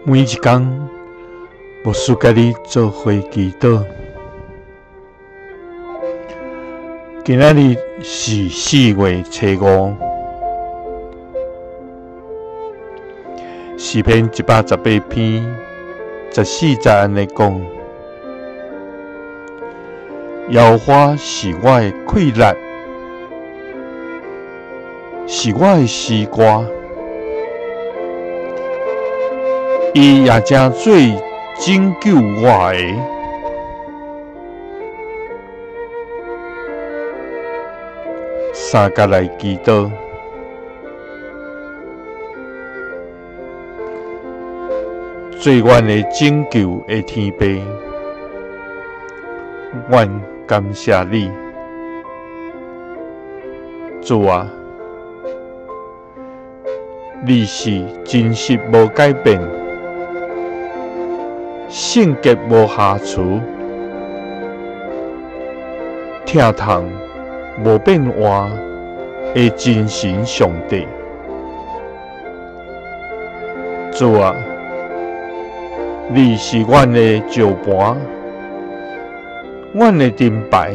每一工，牧師佮你做伙祈禱。今仔日是4月初5，詩篇118篇14節按呢講：耶和華是我的氣力，是我的詩歌。伊也成做拯救我的。三角來祈禱，做阮的拯救的天父，阮感謝你，主啊，你是真實無改變，性格無瑕疵，疼痛無變換的真神上帝。主啊，你是阮的石磐，阮的盾牌，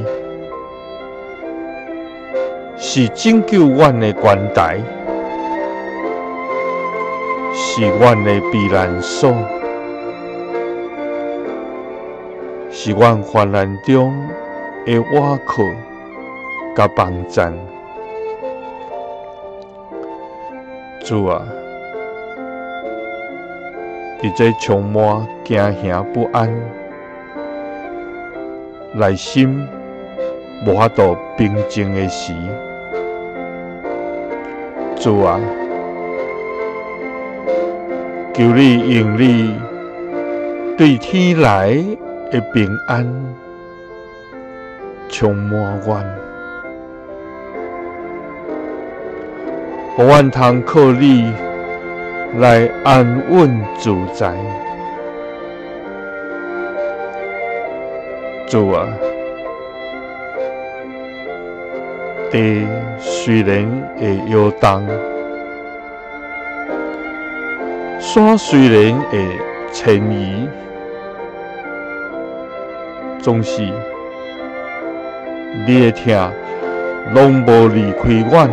是拯救阮的關台，是阮的避難所，是阮患難中的倚靠佮幫贊。主啊，佇這充滿驚嚇不安、內心無法度平靜的時，主啊，求你用你對天來的平安充滿阮，予阮通靠你來安穩自在。主啊，地雖然會搖動，山雖然會遷移，總是你的疼攏無離開阮，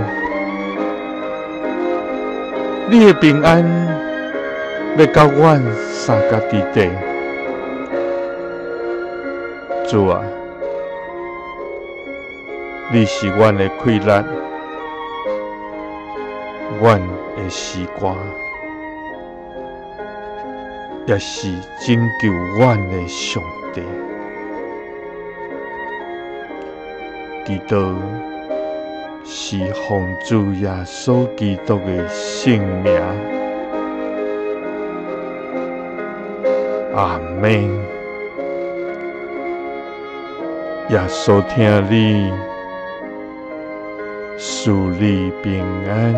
你的平安欲佮阮相佮佇底。主啊，你是阮的氣力，阮的詩歌，也是拯救阮的上帝。祈禱是奉主耶穌基督的聖名，阿們。耶穌疼你，賜你平安。